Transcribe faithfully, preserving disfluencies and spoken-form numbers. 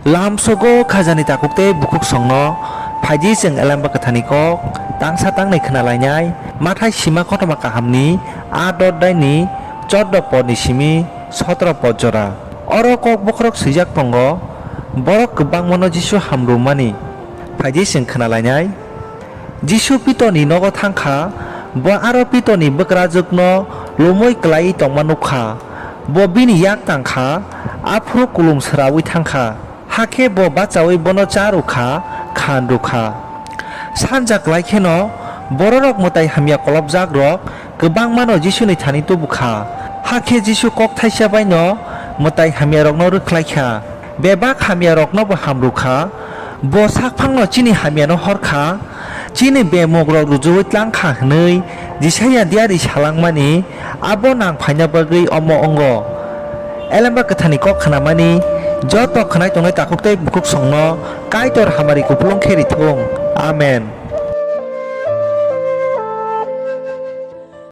Lamsogo khajani takhuk tei bukhuksongno phaidi chwng Elemba Kwtharni kok tangsa tangnwi khna lainai. Mathai sima kothoma kahamni aat adhyayni choddo podni simi sotoro pod jora. Oro kok bokhorok swijak tongo, borok kwbangmano Jisu hamrwmani. Phaidi chwng khna lainai. Jisu Pitorni nogo tháng kha, bo aro Pitorni bwkrajwkno lumwi klaiwi tongma nuk kha. Bo bini yak tang kha, aphuru kulum swraui tháng kha. Hakhe bo bachaui bono cha rw kha, khan rw kha. Sanja klai kheno bororok mwtai hamya kolopjakrok kwbangmano Jisuni thani tubu kha. Hakhe Jisu kok thaisa bai’-no mwtai hamyarokno rwkhlai kha, bebak hamyaroknobo ham rw kha. Bo sakphangno chini hamyano hor kha, chini bemukrok ruju-ui tlang kha hwnwi Jisaia diyari sa langmani abo nang phaina bagwi omo wngo. Elemba Kwtharni kok khnamani joto khwnai tongnai takhuk tei bukhuksongno Kaitor hamari kupulung khe ri thung. Amen.